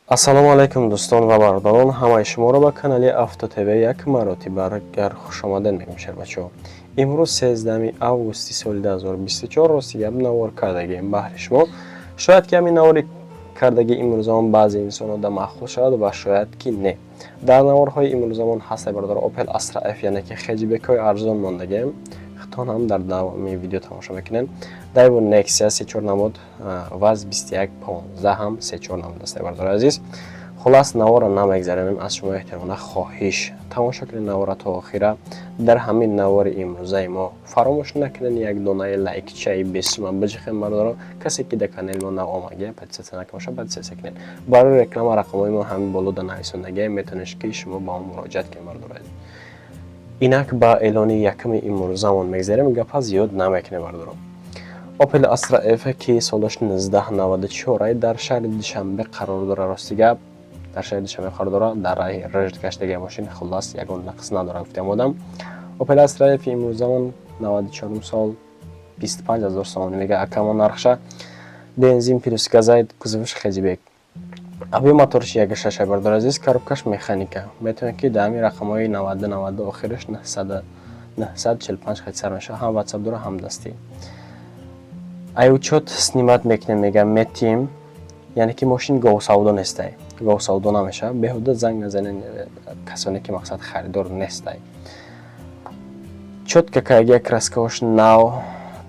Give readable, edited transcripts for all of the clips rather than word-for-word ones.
Ассалому алайкум, дӯстон ва бародарон! Ҳамаи шуморо ба канали Авто ТВ як маротиба гар хушомадед мегӯям. Шербачаҳо, имрӯз 13 августи соли 2024. Рости гап, навор кардагием баҳри шумо. Шояд, ки ҳамин навори кардаги имрӯзамон баъзе инсонҳо маъқул шавад ва шояд, ки не. Дар наворҳои имрӯзамон ҳастаи, бародар, Opel Astra F, яъне ки хеҷбекҳои арзон мондагием. Хитон ҳам дар давоми видео тамошо мекунем. Daewoo Nexia се-чор намуд, ВАЗ 2115 ҳам се-чор намуд аст, бародари азиз. Хулас, наворро намегзаронем. Аз шумо эҳтиромона хоҳиш, тамошо кунед навора то охира. Дар ҳамин навори имрӯзаи мо фаромӯш накунед, як донаи лайкчаи бесума биҷихем, бародаро. Касе ки дар канали мо нав омагия, подписаться накунад, подписаться кунед. Барои реклама рақамҳои мо ҳамин боло дар нависондагия, метавонед, ки шумо ба он муроҷиат кунед, бародари азиз. Инак ба эълони якуми имрӯзамон мегзарем, гапа зиёд намекунем, бародаро. Opel Astra F, ки солаш 1994, дар шаҳри Душанбе қарор дорад. Рости гап, дар шаҳри Душанбе қарор дорад, дар раҳи Рашт гаштагия мошин. Хуллас, ягон нақс надорад, гуфтем одам. Opel Astra F имрӯзамон 94 сол, 25 ҳазор сомонӣ мега акамон нархша. Бензин плюс газай, кузовш хеҷбек, объём моторш 1,6, бародари азиз, коробкаш механика. Метавонед, ки дар ҳамин рақамҳои 90 90, охираш 945 хати сар мешавад, ҳам WhatsApp дорад, ҳам дастӣ. Ай учёт снимать мекунем, мега, метим, яъне ки мошин говсавдо нестай, говсавдо намешавад. Беҳуда занг назанед касоне ки, мақсад, харидор нестай. Чётко каягия, краскаош нав,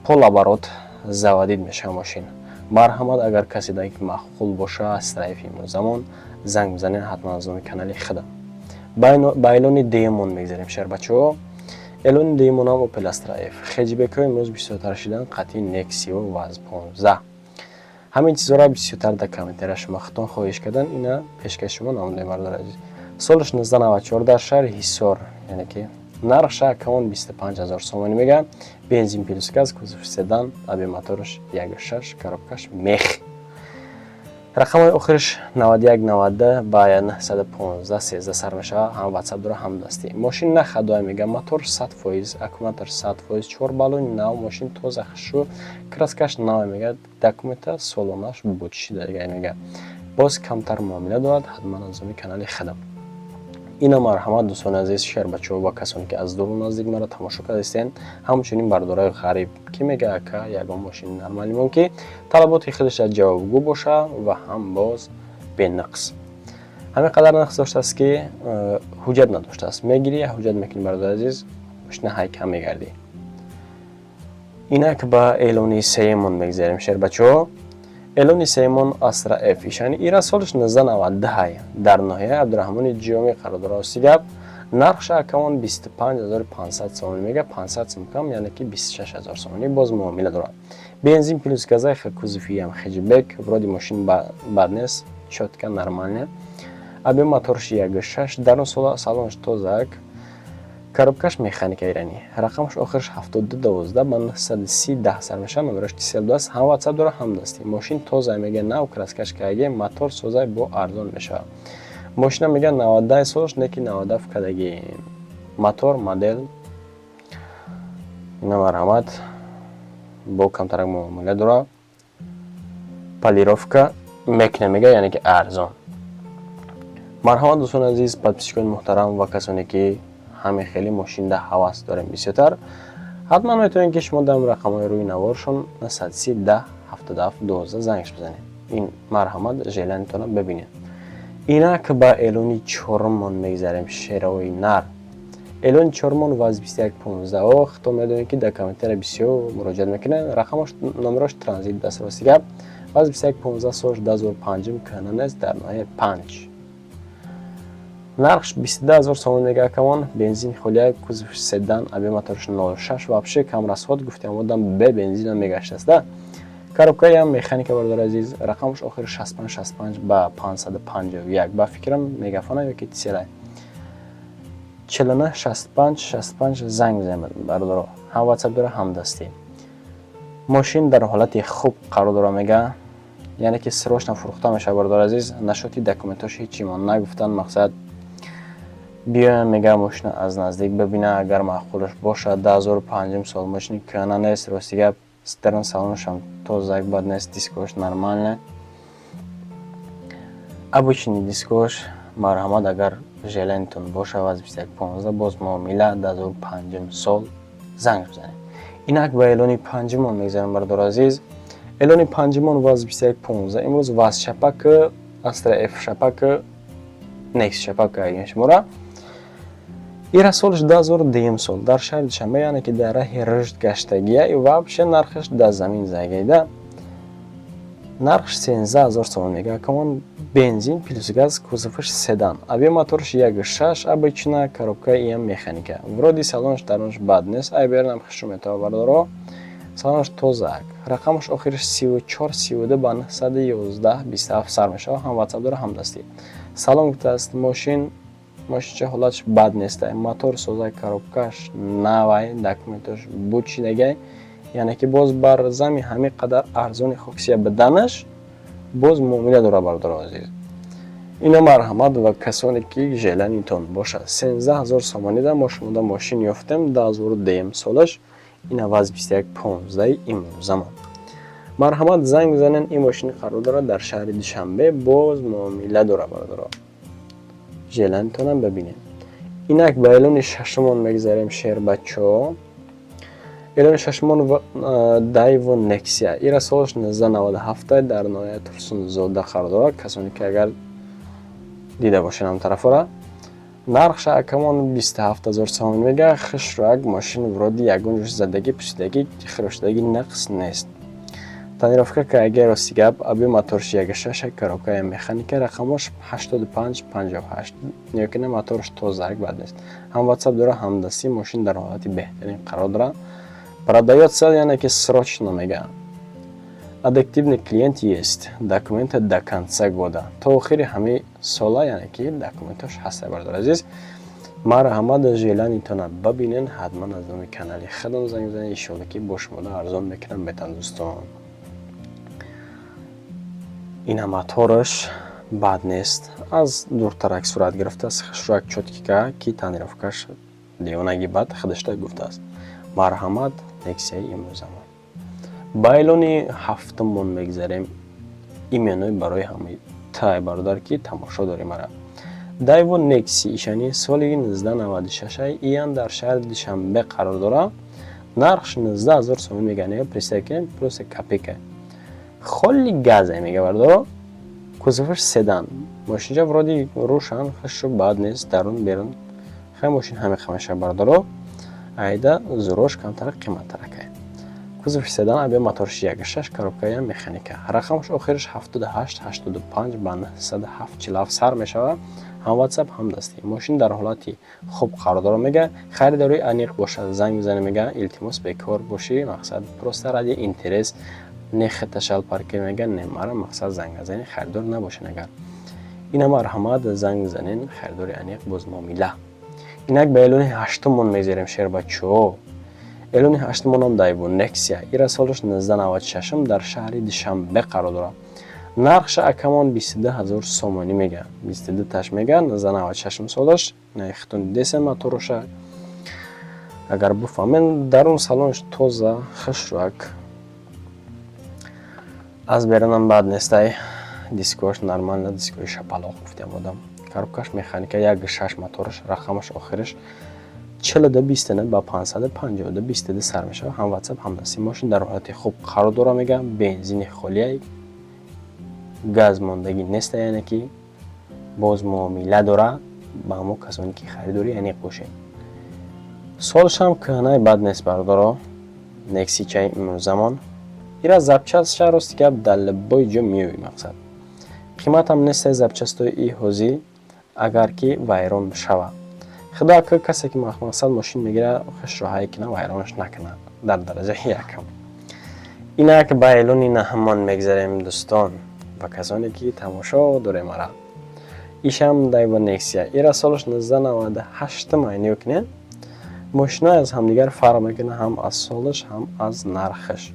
полоборот заводить мешавад мошин. Марҳамат, агар касе дар маъқул боша Астра F имрӯзамон, занг бизанед ҳатман аз номи канали худам. Ба эълони дуюмон мегзарем, шербачаҳо. Эълони дуюмонам Opel Astra F. Хеҷбекҳо имрӯз бисёртар шидан, қатъи Nexia, ВАЗ 15, ҳамин чизҳоро бисёртар дар комментария шумо худтон хоҳиш кардан. Ина пешкаши шумо намудаем, бародари азиз. Солаш 1994, дар шаҳри Ҳисор, яъне ки нархша акамон 25 ҳазор сомонӣ мегӯяд. Бензин плюс газ, кузов седан, объём мотораш 1,6, коробкаш мех. Рақамҳои охириш 91 90, ба 915 13 сар мешавад, ҳам WhatsApp дорад, ҳам дастӣ. Мошин на ходовая мега, мотор 100%, аккумулятор 100%, чор баллони нав, мошин тоза, хушрӯ, краскаш нав мега, документа солонаш буд шида мега. Боз камтар муомила дорад, ҳатман аз номи канали худам. Ина марҳамат, дӯстони азиз, шербачаҳо ва касоне ки аз дуру наздик маро тамошо кардастед, ҳамчунин бардораи ғариб, ки мега: «Ака, ягон мошини нормалимон, ки талаботи худаш ҷавобгӯ боша ва ҳам боз бенақс». Ҳамин қадар нақс доштааст, ки ҳуҷҷат надоштааст. Мегирӣ, ҳуҷҷат мекунӣ, бародари азиз, мошина ҳайкам мегардӣ. Инак ба эълони сеюмон мегзарем, шербачаҳо. Эълони сеюмон Астра Ф ишани, ира солаш 1990, дар ноҳияи Абдураҳмони Ҷомӣ қарор дорад. Рости гап, нархша акамон 25 500 сомонӣ мега, 500 сом кам, яъне ки 26 ҳазор сомонӣ, боз муомила дорад. Бензин плюс газай, кузовиам хеҷбек, вроде мошин бад нест, чётко, нормально. Объём моторш 1,6, дарун салонаш тозак, коробкаш механика иранӣ. Рақамаш охираш 72 12, ба 930 10 сар мешавад, номераш тисел аст, ҳам WhatsApp дорад, ҳам дастӣ. Мошин тоза мега, нав краскаш каге, мотор созай, бо арзон мешавад. Мошина мега 90 солаш, не ки 90 кадаги мотор модел. Ина марҳамат, бо камтарак муомила дорад, полировка мекуна мега, яъне ки арзон. Марҳамат, дӯстони азиз, подписчикони муҳтарам ва касоне ки ҳамин хеле мошинда ҳавас дорем бисёртар, ҳатман метавонед, ки шумо дар рақамҳои рӯи наворшон 930 10 77 12 зангш бизанед. Ин марҳамат, желаниятонро бибинед. Инак ба эълони чоруммон мегзарем, шерои нар. Эълони чоруммон ВАЗ 2115. О, хито медонед, ки дар комментария бисёр муроҷиат мекунед. Рақамаш, номерош транзит даст. Рости гап, ВАЗ 2115, солш 2005, кӯҳна нест, дар ноҳияи 5. Нархш 22 ҳазор сомон мега акамон. Бензин холия, кузов седан, объём моторш 06, вообще кам расход, гуфтем одам, бе бензинам мегаштааст да. Коробкаям механика, бародари азиз. Рақамаш охири 65 65, ба 551, ба фикрам, мегафона ёки тисерай. 49 65 65 занг бизанед, бародаро. Ҳам WhatsApp дора, ҳам дастӣ. Мошин дар ҳолати хуб қарор дора мега, яъне ки срочно фурӯхта мешавад, бародари азиз. Нашоти документош ҳечи мо нагуфтанд, мақсад, биёям мега, мошина аз наздик бибина, агар маъқулаш бошад. 2005 сол, мошини кӯҳна нест. Рости гап, дарун салонашам тозак, бад нест, дискош нормально. Обычный дискош. Марҳамат, агар желание тон боша, ВАЗ 2115, боз муомила, 2005 сол, занг бизанед. Инак ба эълони панҷумон мегзарем, бародари азиз. Эълони панҷумон ВАЗ 2115 имрӯз, ВАЗ шапак, Астра Ф шапак, Некс шапак агем шумора. Ира солш 2002 сол, дар шаҳри Душанбе, яъне ки дар раҳи Рушд гаштагия. Вообще нархаш дар замин загайда, нархш 13 000 сомон мега акамон. Бензин плюс газ, кузоваш седан, объём моторш 1,6, обычно, коробка иам механика. Вроде салонш дарунш бад нест, айбернам хушу метава, бардоро, салонш тозаак. Рақамаш охириш 34 32 ба 911 27 сар мешавад. Ҳам ватсап дора, ҳам дастӣ. Салом гуфтааст. Мошин, мошинча ҳолатш бад неста, мотор созай, коробкаш навай, документош бучидагай. Яъне ки боз бар зами ҳамин қадар арзони хоксия биданаш боз муомила дора, бародаро азиз. Ино марҳамат ва касоне ки желание тон бошад, 13 000 сомонида мо шумода мошин ёфтем. 2002 солаш, ина ВАЗ 2115 имрӯзамон. Марҳамат, занг бизанен. Ин мошин қарор дорад дар шаҳри Душанбе, боз муомила дора, бародаро, желание тонам бибинем. Инак ба эълони шашумон мегзарем, шербачо. Эълони шашумон Дайво Нексия. Ира солаш 1997, дар ноҳияи Турсунзода қарор дорад, касоне ки агар дида бошед ам тарафора. Нархша акамон 27 000 сомон мега. Хушрак мошин, вроде ягон ҷош задагӣ, пусидагӣ, хирошдагӣ, нақс нест. Тонировка каги, рости гап. Объём моторш 1,6, коробкаи механика, рақамош 85 58. Ёкина моторш тозаак, бад нест. Ҳам ватсап дора, ҳам дастӣ. Мошин дар ҳолати беҳтарин қарор дорад. Продается, яъне ки срочно мега. Адекватный клиент есть, документы до конца года, то охири ҳамаи сола, яъне ки документош ҳаста. Бародар азиз, марҳамат, желание тона бибинен, ҳатман аз номи канали худам занг бизанед. Иншолло, ки бо шумода арзон мекунам, метан дӯстон. Ина мотораш бад нест, аз дуртарак сурат гирифтааст, хушрак, чёткий, ки тонировкаш девонаги бад худашта гуфтааст. Марҳамат, Нексияи имрӯзамон. Ба эълони ҳафтумон мегзарем, именно барои ҳамаи тай бародар, ки тамошо дорем ара. Дайво Некси, ишани соли 1996, иян дар шаҳри Душанбе қарор дорад. Нархш 19 000 сомон мега. Представь кунем, просто копейка, холли газа мега, бардоро. Кузоваш седан, мошинча вроде рӯшан, хушу бад нест, дарун берун хай мошин ҳаме қимаша, бардоро, айда зурош камтар қиматтаракай. Кузовш седан, объём моторш 1,6, коробкаям механика, рақамаш охириш 78 85 ба 907 47 сар мешавад. Ҳам ватсап, ҳам дастӣ. Мошин дар ҳолати хуб қарор дорад мега. Харидори аниқ бошад, занг бизане мега. Илтимос, бекор бошӣ, мақсад просто ради интерес, не хиташал парке мега, не мара, мақсад занг назанӣ, харидор набошен агар. Ина марҳамат, занг бизанен, харидори аниқ, боз муомила. Инак ба эълони ҳаштумон мезерем, шербачо. Эълони ҳаштумонам Дайво Нексия. Ира солаш 1996, дар шаҳри Душанбе қарор дорад. Нархша акамон 22 000 сомонӣ мега, 22 таш мега. 1996 солаш, хитон десе, моторуша агар буфаҳмен, дарун салонш тоза, хушрак, аз берунам бад нестай, дискош нормально, дискои шапалоқ гуфтем одам. Коробкаш механика, 1,6 мотораш, рақамаш охириш 42 29 ба 552 22 сар мешавад. Ҳам ватсап, ҳам дастӣ. Мошин дар ҳолати хуб қарор дора мега. Бензини холия, газ мондагӣ неста, яъне ки боз муомила дора ба ҳамо касоне ки харидорӣ аниқ бошед. Солшам кӯҳнаи, бад нест, бардоро, Нексичаи имрӯзамон. Ира запчастша, рости гап, дар любой ҷо меёбӣ, мақсад қиматам нестай запчастои и ҳозӣ. Агар ки вайрон шавад, худо ака, касе ки мақсад мошин мегира, хушро ҳай кина, вайронаш накунад дар дараҷаи якам. Инак ба эълони наҳамон мегзарем, дӯстон ва касоне ки тамошо дорем ара. Ишам Дайва Нексия. Ира солаш 1998 майниё кунед. Мошинои аз ҳамдигар фарқ мекунад, ҳам аз солаш, ҳам аз нархаш.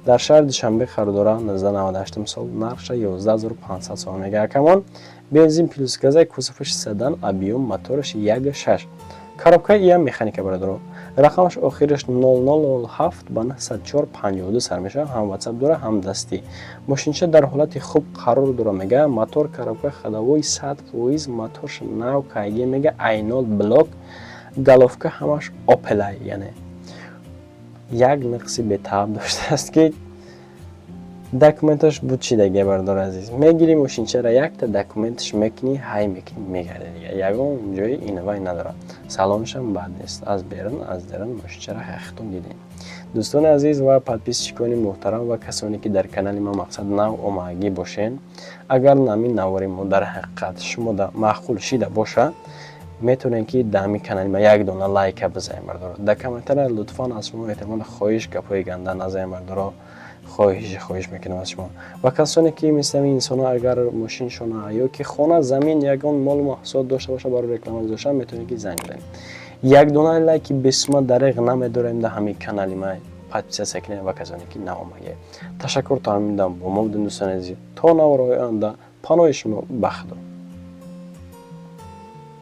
Дар шаҳри Душанбе қарор дорад, 1998 сол, нархша 11 500 сомон мега акамон. Бензин плюс газай, кузоваш седан, объём мотораш 1,6, коробкаи иам механика, бародаро. Рақамаш охираш 0007 ба 904 52 сар мешавад. Ҳам WhatsApp дора, ҳам дастӣ. Мошинча дар ҳолати хуб қарор дора, мега. Мотор, коробка ходовой 100%, моторш нав кайге, мега, айнол блок, головка ҳамаш Опелай. Яъне як нақси бетааб доштааст, ки документаш буд. Чи дега, бардор азиз, мегири мошинчара, якта документаш мекунӣ, ҳай мекунӣ, мегарди, дига ягон ҷои инавай надорад. Салонашам бад нест, аз берун, аз дарун мошинчара ҳақиқатон дидем. Дӯстони азиз ва подписчикони муҳтарам ва касоне, ки дар канали ма мақсад нав омадагӣ бошен, агар нами навори мо дар ҳақиқат шумода маъқул шида боша, метавонед, ки дар ҳамин канали ма як дона лайка бизанед, бардоро. Дар комментария лутфан аз шумо эҳтимол хоҳиш, гапҳои ганда назанед, бардоро. Хоҳиш мекунам аз шумо. Ва касоне, ки мисли ҳамин инсонҳо, агар мошиншона ё ки хона, замин, ягон молу маҳсулот дошта боша, барои реклама гузоштан метавонед, ки занг бизанед. Як дона лайки бесума дареғ намедорем. Дар ҳамин канали ма подписаться кунед ва касоне, ки наомагед, ташаккур, то ҳамин дам бо мо будем. Дӯстони азиз, то наворҳои оянда паноҳи шумо ба Худо.